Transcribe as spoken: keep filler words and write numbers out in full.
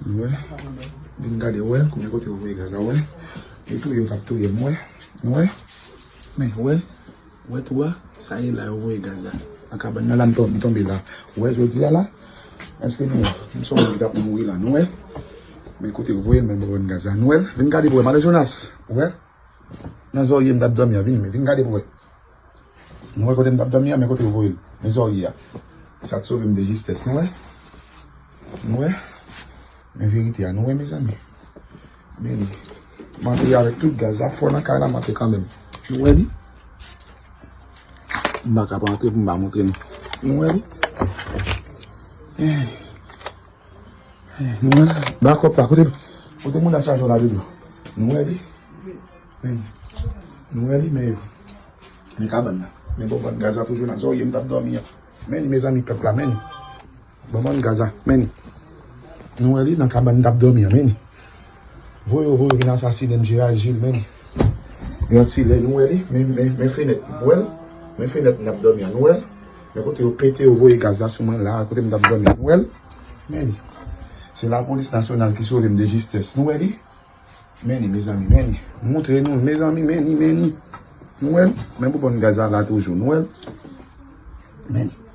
Nou wè? Vin gade, wè, konbyen kote yo voye gaz la, wè? E touye yo t ap touye m, wè? Nou wè? Men, wè? Wè tou a? Sa e la yo voye gaz la. Nan kabann nan la m tonbe, m tonbe la. Wè, jodi a la? Èske nou wè? M se yon moun ki t ap mouri la, nou wè? Men kote yo voye l, men m pa konn gaz la. Nou wè? Vin gade pou wè, Mano Jonas. Wè? Nan zòrye m t ap dòmi a, vin, vin gade pou wè. Nou wè kote m t ap dòmi a, men kote yo voye l. Men zòrye a. Sa t sove m de jistès, nou wè? Nou wè? Men verite a, nou wè, mezanmi. Men li. M antre avèk tout gaz la, fò nan kay la, m antre kanmenm. Nou wè li? M pa ka pa antre pou m pa montre nou. Nou wè li? Eh. Eh, nou wè l? Bakòp la, kote, kote moun nan chaje w la, Doudou? Nou wè li? Men, nou wè li, men yo. Men kabann nan. Men bon, bann gaz la toujou nan zòrye m t ap dòmi an. Men, mezanmi, pèp la, men. Bon, bann gaz la, men. Nou wè li nan kabann m t ap dòmi an, men. Voye yo, voye yo vin asasinen m, Gérald Gilles, men. Yon ti lè, nou wè li, men, men, men fenèt, nou wè l? Men fenèt m t ap dòmi an, nou wè l? Men kote yo pete, yo voye gaz la sou mwen la, kote m t ap dòmi an, nou wè l? Men li. Se lapolis nasyonal ki sove m de jistès, nou wè li? Men li, mezanmi, men li. Montre nou, mezanmi, men li, men li. Nou wè l? Men pou bann gaz la la toujou, nou wè l? Men li.